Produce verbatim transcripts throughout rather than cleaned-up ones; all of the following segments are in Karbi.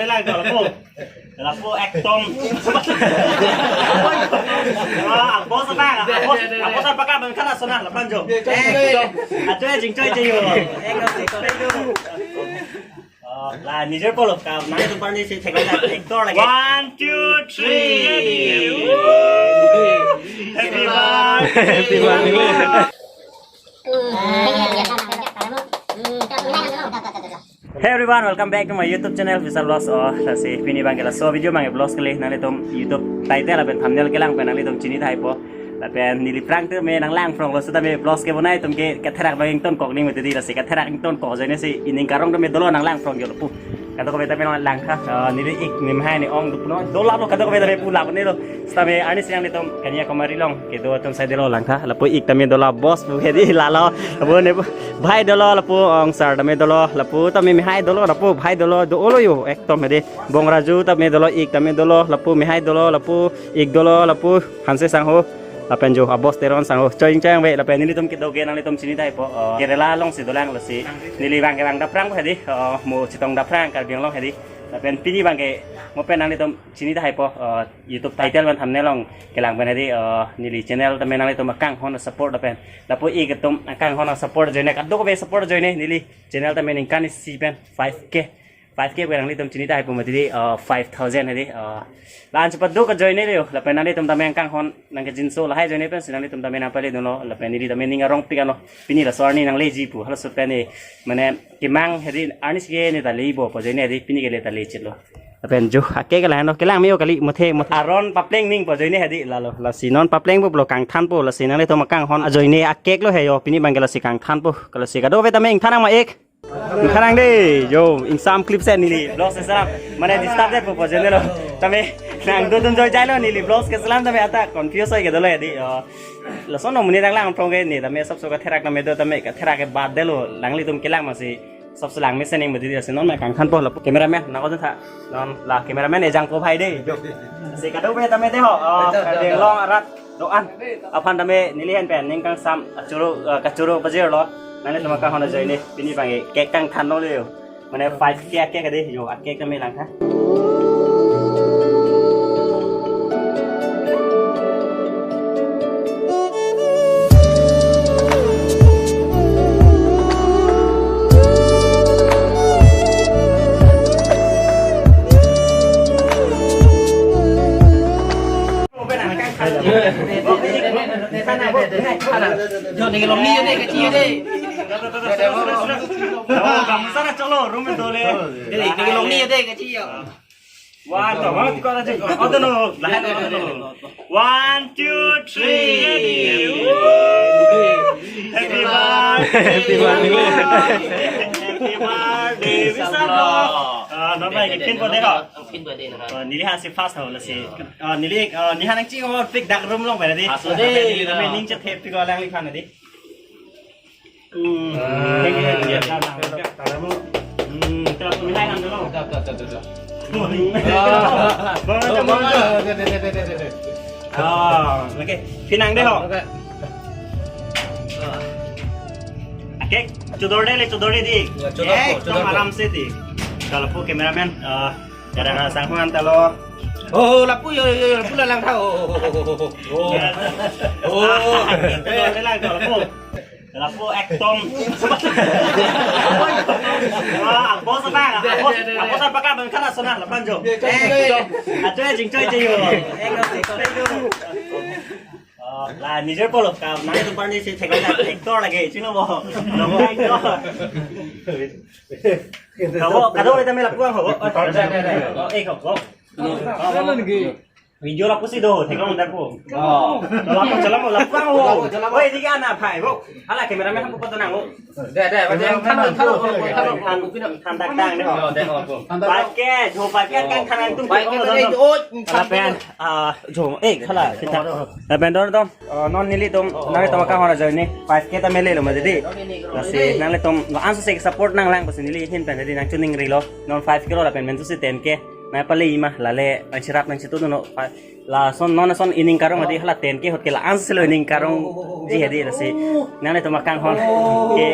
Lang dolo po. Lapu ekdom. Ah, bos apa? Bos, bos apa kan, kan asona lapan jo. Ajo jingchoi je yo. Ekdom jingchoi je yo. Oh, la nijor polo ka, nangtum parni si thek actor lagi. One, two, three. Happy birthday. Happy birthday. Hey everyone, welcome back to my YouTube channel, Vishal Vlogs. Oh, lasi pini abang ke laso video abang ke vlogs kali, nanglitum YouTube title lapen thumbnail kelang pen nanglitum chini tahai po. Lapen neli aphrang tame nanglang phrong lo, seta me vlogs kebonai atum ke katherak abang ingtonkok ning mati di, lasi katherak ingtonkok ajoine si ining karong tame dolo nanglang phrong yo lapu. Kadokave tame nanglang tha, ah, neli ik ning hai ne ong dupno, dolo lapu kadokave tame pu lapu ne lo. Seta me arni si nanglitum Kanyakumari along kedo atum sai dolo lang tha, lapu ik tame dolo, bos pu hedi lalo, lapu ne pu bhai dolo, lapu ong sir tame dolo, lapu tame me hai dolo, lapu bhai dolo, do olo yo, ekdom hedi. Bong Raju tame dolo, ik tame dolo, lapu me hai dolo, lapu ik dolo, lapu Hanse sangho, lapen jo, ah, bos Teron sangho, choi chang ve, lapen nelitum kedo ke nanglitum chini tahai po, eh, Kerala along si dolang, lasi neli abang ke abang daphrang po hedi, eh, mo chetong daphrang Karbi Anglong hedi, lapen pini abang ke mo pen nanglitum chini tahai po, eh, YouTube title pen thumbnail along kelang pen hedi, eh, neli channel tame nanglitum akanghon support lapen lapu ik atum akanghon support ajoine, kadokave support ajoine neli channel tame ningkan isi pen five K, five K pen nanglitum chini tahai po mati di, uh, five thousand hedi, uh, la-an chepaduk ajoine lo, lapen nanglitum tame akanghon nangkejinso lahai ajoine pen si nanglitum tame nangpale dunlo, lapen neli tame ning arongpik anlo, pini laso arni nangleji pu, halaso pen ne, mane kemang hedi arni si ke ne ta leibo pu ajoine hedi, pini ke le ta lechitlo. Lapen jo, a-cake ke lahenlo, kelang me-o kali, muthe, muthe. Aron papleng ning pu ajoine hedi lalo, lasi non papleng po lo, kangthan po, lasi nanglitum akanghon ajoine a-cake lo he yo, pini abang ke lasi kangthan po, lasi kadokave tame ingthan nang ma ik. Ingthan nang de, jo, ingsam clip se neli vlogs keselam. Mane disturb det po pu ajoine lo. Tame nangdodun joijai lo neli vlogs keselam tame ata confuse oi ke dolo hedi, yo. Lason amonit nanglang phrong ke ne tame sabso katherak tame do tame katherak ke bad detlo, nanglitum kelang masi sabso lang mesen ning mati di, lasi non ma kangthan po lapu cameraman nang odun tha. Non la cameraman ejang po bhai de. Jo. Si kadokave tame de ho. Oh, Karbi Anglong arat do-an aphan tame neli ahin pen ning kangsam achuru, eh, kachuru pajirlo. Nanglitum akanghon ajoine pini abang ke cake kangthan lo le yo. Mane five K a-cake hedi yo, a-cake tame lang tha. Jo, ning longni de, kachini de. Cholo, cholo, cholo. Oh, kamu sana cholo, room dole. Ning longni de, kachini yo. One, two, one, two, one, two, one, two. One, two, three. Woo! Happy birthday. Happy birthday. Happy birthday, Vishal. Ah, non bai, kin po de ho. Kin po de ho. Ah, neli hansi first ho, lasi. Ah, neli, ah, neli han nangchingho pik dak room along bai di. Aso de. Neli tame ning chethe pik ko alangliphan di. Hmm. Ah, iya, iya. Hmm, kalau pemilai kan dulu. Tuh, tuh, tuh, tuh, tuh. Bang, bang, bang. Tuh, tuh, tuh, tuh, tuh. Ah, oke. Pinang de ho. Oke. Oke, chodor de le, chodor de di. Ya, chodor ko, eh, chodor ko. Aram se di. Kalau pu cameraman, eh, kadang sangho an ta lo. Oh, lapu yo, yo, yo, lapu la lang tha. Oh, oh, oh, oh, oh. Oh. Ya. Oh. Ah, chodor de lang kalau pu. Lapu ekdom. Ah, bos apa? Bos, bos apa kan, kan asona lapan jo. Ekdom. Ajo jingchoi je yo. Ekdom jingchoi je yo. Ah, la nijor polo ka, nanglitum parni si thek actor lagi, chino bo. Logo actor. Kabo, kado kita mela puang ho. Oh, eh, kabo. Video lapu si do, theklong ta pu. Oh. Lapu, lapu, lapu, lapu. Lapu, lapu. Oi, di ka na phai, bo. Hala cameraman ko pato nang, bo. De, de, de, than, than, than, than, than, than, than, than, than, than, than, than, than, than, than. Five K, jo five K kan than tum. Five K than, oh, hala pen, ah, jo, eh, hala, kita. Hala pen don don. Oh, non nelitum, nanglitum akanghon ajoine five K ta mele lo ma di. Lasi nanglitum, lo anso se support nanglang, lasi neli ahin pen di nangchiningrilo. Non five K lo lapen mentu si ten K. Nangpale ima lale nangcherap nangchetu no pa, lason non ason ining karong hedi hala ten K ahut ke la-an selo ining karongji hedi lasi. Nanglitum akanghon ke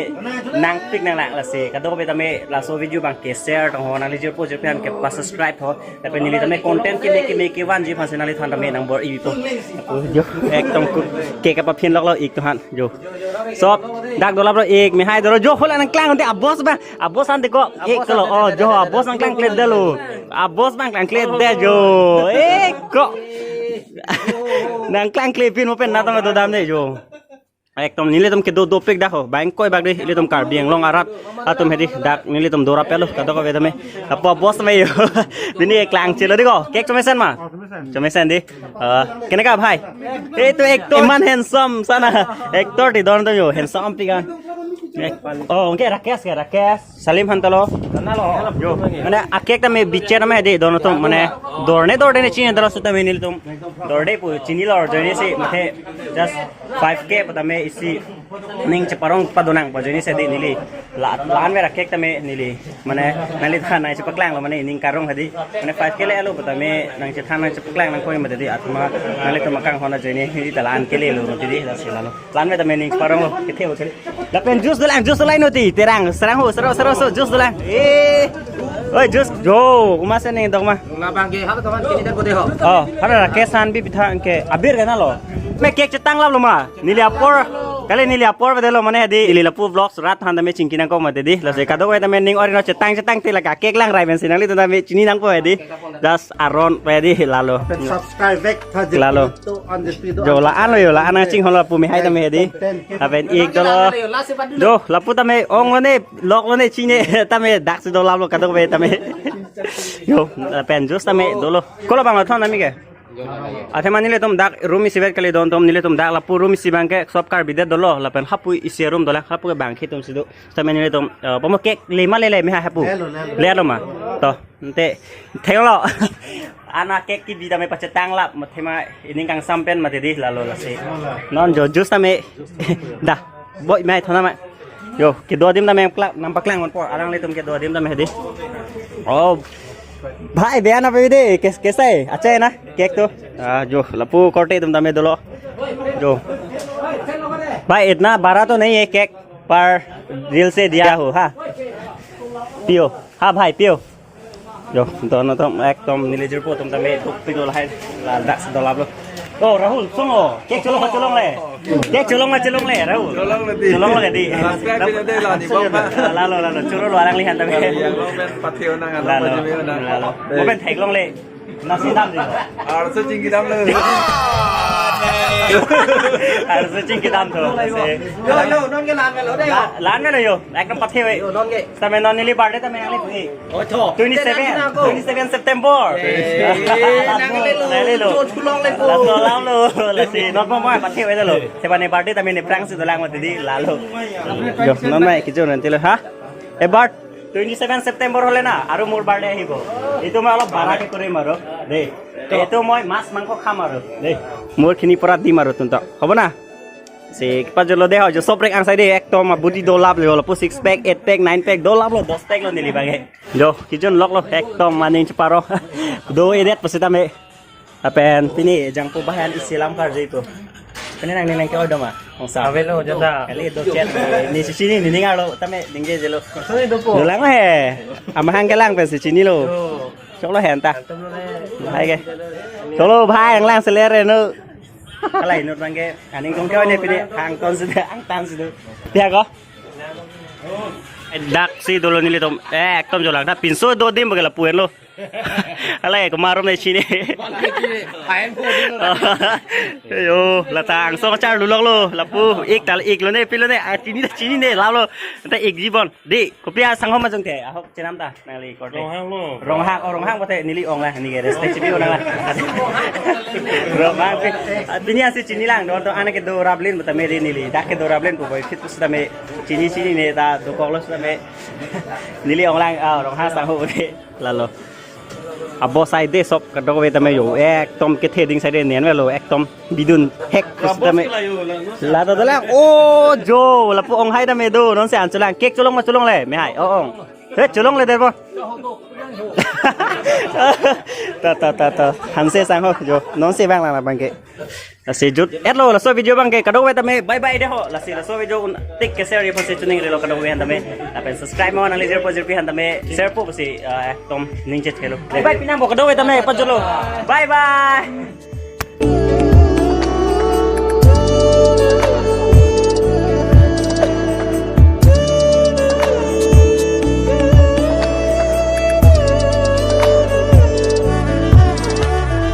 nangpik nanglang lasi. Kadokave tame laso video abang ke share tong ho, nangli jirpo jirpi aphan ke pa-subscribe ho. Lapen neli tame content keme keme kevanji aphansi nangliphan tame nangbor-ipo. Apo jo ekdom ku ke kapaphin loklo ik tuhan jo. Sob dak dolaplo ik mehai dolo jo, hola nangklang ante a-boss abang. A-boss ante ko ik dolo. Oh jo, a-boss nangklangkledetlo. A-boss abang klangkledet jo. Ik ko. Nangklangklepin mo pen natong dodamde jo. Ekdom nelitum kedo dopik dak ho. Bang koi bak de ilitum Karbi Anglong arat atum hedi dak nelitum doraplo kadokave tame. Apo a-boss tame jo. Pini klangchelo dei ko. Cake chomesen ma? Chomesen dei. Ah, keneka bhai? Ei tu ekdom iman handsome sana. Actor ti don tu jo handsome pik an. Eh, oh, anke Rakesh ke, Rakesh. Salim aphan tolo. Jo. Mane a-cake tame biche tame hedi don atum mane dorne dorde ne chini dolo seta me nelitum. Dorde pu chinilo ajoine si mate just five K pu tame isi ning cheparong pado nangpo ajoine si hedi neli. La, la-an mera cake tame neli. Mane nangliphan nangchepaklanglo mane ining karong hedi. Mane five K le-etlo pu tame nangchethan nangchepaklang nangkoi mate hedi atma nanglitum akanghon ajoine hedi ta la-an kelelo mate hedi lasi lalo. La-an me tame ning cheparonglo kethe ho chele. Lapen juice dolang, juice dolang noti, terang, serang ho, serang, serang so, juice dolang. Eh. Oi, juice, jo, uma se ning dok ma. Labang ke, halo teman, kini dan kode ho. Oh, halo Rakesh aphan bi pitha ke, abir ke nalo. Me cake chetanglaplo ma, neli apor, kali neli apor bedelo mane hedi, neli lapu vlogs rat aphan tame chingki nangkok mate hedi, lasi kadokave tame ning ori no chetang chetang te laka cake langrai pensi nanglitum tame chini nangpo hedi, das aron pe hedi lalo. Subscribe back to the Lalo. Pito on the Pito Jo, on the la-an lo jo, la-an nangchinghon lapu mehai tame hedi. Content. Lapen ik dolo. Jo, lapu tame ong lone, lok lone chine tame daksi dolaplo kadokave tame. Jo, lapen juice tame dolo. Kolo abang lo thon ami ke? Athema nelitum dak room isi vet kali don atum nelitum dak lapu room isi abang ke sob Karbi det dolo lapen hapu isi room dolang hapu ke bangkhi atum si do. Tame nelitum, eh, pamo cake lema lele mehai hapu. Lelo, lelo. Lelo ma. To. Ante, thenglo. Ana cake kebi tame pachetanglap, mathema ining kangsam pen mate hedi lalo lasi. Non jo juice tame. Da. Boi mai thona ma. Jo, kedo adim tame klak, nangpaklang onpo. Alanglitum kedo adim tame hedi. Oh. Bhai, beya na pe de, kaise, kaise hai? Acha hai na? Cake to. Ah, jo, lapu korte atum tame dolo. Jo. भाई, इतना बड़ा तो नहीं है केक, पर दिल से दिया हो, हाँ। Piyo. Ha bhai, piyo. Jo, don atum ekdom neli jirpo atum tame dopik dolo hai. La daksi dolaplo. Oh, Rahul, cholo. Cake cholo ma cholongle? Cake cholo ma cholongle, Rahul? Cholongle dei. Cholongle dei. Subscribe pin dei la ni bang ma. Lalo, lalo. Chorolo alangliphan tame. Yang lo pen pathe-o nang, lalo, lalo. Pathe-o nang. Lalo. Mo pen theklongle. Nasi dam dei. Arso chingki damlo. Arso chingki dam to. Yo, yo, non ke la-an melo dei. La-, la-an melo jo. Ekdom pathe-o. Yo, non ke. Tame non neli birthday tame nangle pu. Oh, tho. Twenty seven, twenty seven September. Eh, nangle lo. Nangle lo. Chot chulongle ko. Last lo, last lo. Lasi non mo mo pathe-o lo. Seba ne birthday tame ne prank si dolang mati hedi lalo. Jo, non mai kijo nanti lo, ha? Ebar twenty seven September hole na, aru mor birthday ahibo. Itu ma olop bara ke kurim aru. Dei. Itu moi mas mangkho kham aru. Dei. Mor khini pora dim aru tunta. Hobo na? Si, kipajolo dei ho, jo sobrek angsai dei, ekdom abudi dolaplo, lapu six pack, eight pack, nine pack, dolaplo, dos pack lo neli bage. Jo, kijon loklo, ekdom maning cheparo. Do edet pasitame. Lapen, pini jangpo bahan isi lam karjui ko. Pini nang nang ke-oi do ma, ong sa. Avelo, jata. Kali do chat. Ne si chini, ne ningarlo, tame, ningjejelo. Sini dopo. Dolang he. Amahang kelang pensi chinilo. Yo. Choklo he anta. Bhai ke. Choklo bhai, ang lang seler no. Kalai inut abang ke, aning kong kyo ne pini, angton sudah, angtan sudah. Pia ko? Daksi dolo nelitum, eh, ekdom jolang, dak pinso do dim bagala puen lo. Alai, kemarum ne chini. Yo, lata angsong char lulok lo, lapu, ik tal ik lo ne, pilo ne, ah, chini ta chini ne, lalo, ta ik jibon. Dei, kopi asangho ma jong te, ahok chenam ta. Nangli korte. Ronghang lo. Ronghang, oh, Ronghang pate neli ong la, neli ke respect chipi ong la. Ronghang pe, ah, pini asi chini lang, don to anak kedo rablin pate me de neli, dak kedo rablin po boy, fit pusita me chini chini ne ta dokok lo sita me. Neli ong lang, ah, Ronghang sangho pate, lalo. Abo sai de sob kadokave tame jo, ekdom kethe ding sai de nen lo, ekdom bidun hek pusita me. La do dolang, oh, jo, lapu ong hai tame do, non se an chulang, cake chulong ma chulongle, mehai, oh, ong. He, chulongle der bo. To, to, to, to. Hanse sang ho, jo. Non si bang lang abang ke. Lasi jut-et lo, laso video abang ke kadokave tame bye bye de ho. Lasi laso video un tik ke share ye pon si chuning rilo kadokave han tame. Lapen subscribe mo nangli zero point zero pi han tame. Share po si, eh, tom ningje thelo. Bye bye pinang bo kadokave tame pajolo. Bye bye.